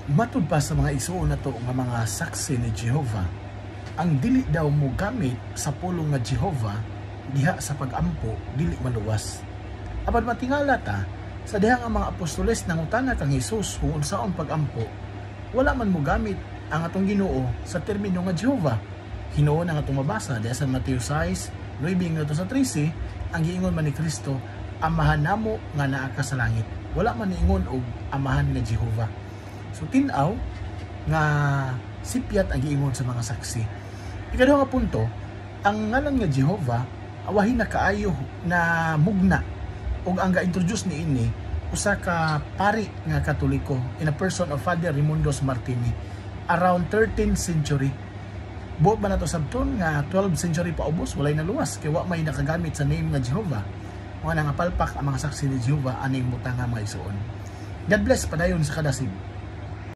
Matud pa sa mga igsuon nato nga mga Saksi ni Jehova, ang dili daw mo gamit sa pulong nga Jehova diha sa pagampo, dili maluwas. Apan matingala ta sa diha nga mga apostoles nangutana kang Hesus kung unsaon pagampo, wala man mo gamit ang atong Ginoo sa termino nga Jehova. Hinuon ang atong mabasa diha sa Mateo 6, 9 ngadto sa 13, ang giingon man ni Kristo, "Amahan namo nga naa ka sa langit." Wala man niingon og Amahan nga Jehova. So tin-aw nga sipyat ang giingon sa mga Saksi. Ikaduha nga punto, ang ngalan nga Jehova awahin na kaayo na mugna ug ang ga-introduce niini usa ka pari nga Katoliko in a person of Father Raimundos Martini around 13th century. Buot ba nato sabton nga 12th century pa ubos walay naluwas kay wa may nakagamit sa name nga Jehova? Mga nga palpak ang mga Saksi ni Jehova aning butanga, mga igsuon. God bless, padayon sa kadasig.